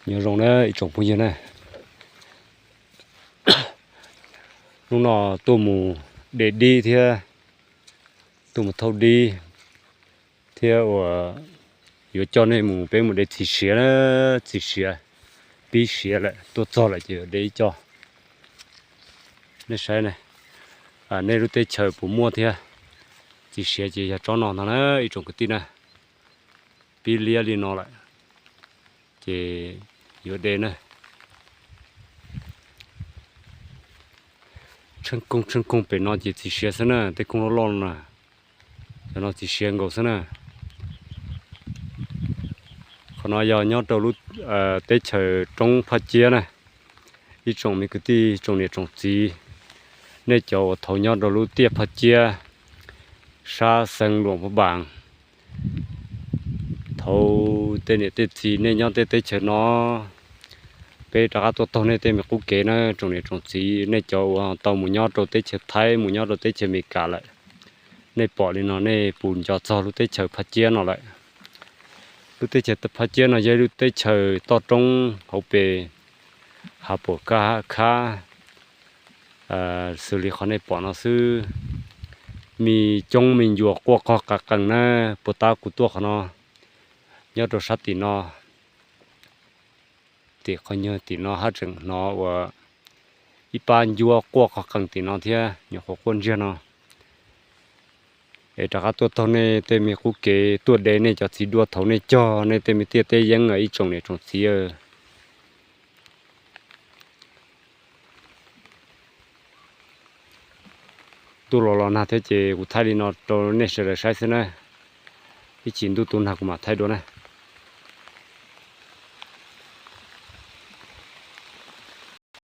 Nyob zoo na ib tsoom phooj ywg na, hnub no tuaj mus de dib thiab, tuaj mus thauj dib thiab uas yuav coj nej mus, peb mus de txiv siav na, txiv siav, pib siav lawm, tuaj txog lawm ces yuav de ib co. Nej saib ne, nej lub teb chaws puas muaj thiab? Txiv siav ces yog tsob no ntag na ib tsoom kwv tij na, pib liab li no lawm ces yuav de na. Tsheej koog tsheej koog pem no ces txiv siav xwb na, tej koog loj loj no na, cov no txiv siav nkaus xwb na. Qhov no yog nyob rau lub teb chaws roob Phaj Ciab na. Ib tsoom me kwv tij tsoom niam tsoom txiv, nej cov uas thaum nyob rau lub tiaj Phaj Ciab, sab xeev Luam Phaj Npaas, thaum tej niam tej txiv nej nyob tej teb chaws no, peb rov qab tuaj taug nej tej me qub kev na tsoom niam tsoom txiv, nej cov uas tau mus nyob rau teb chaws Thaib, mus nyob rau teb chaws Amelikas lawm, nej pom li no nej puas nco txog lub teb chaws Phaj Ciab no lawm? Lub teb chaws Phaj Ciab no yog ib lub teb chaws toj roob hauv pes hav pam khab, xws li qhov nej pom no xwb. Me coob me ncua quaj qog qa qees na, puag ta kuv tuaj qhov no, nyob rau sab tim no, tim qhov nyuag tim no haj tseem hnov uas ib pab ncuab quaj qog qees tim no thiab, nyuam qhuav quaj ntsiag no. Es rov qab tuaj taug nej tej me qub kev tuaj de nej cov txiv duaj thaum nej cog nej tej me tiaj teb yeeb ib tsoom niam tsoom txiv. Ntuj los los nag thiab ces kuv thaij li no rau nej sawv daws saib xwb na. Ib chim ntuj tu nag kuv mam thaij dua na.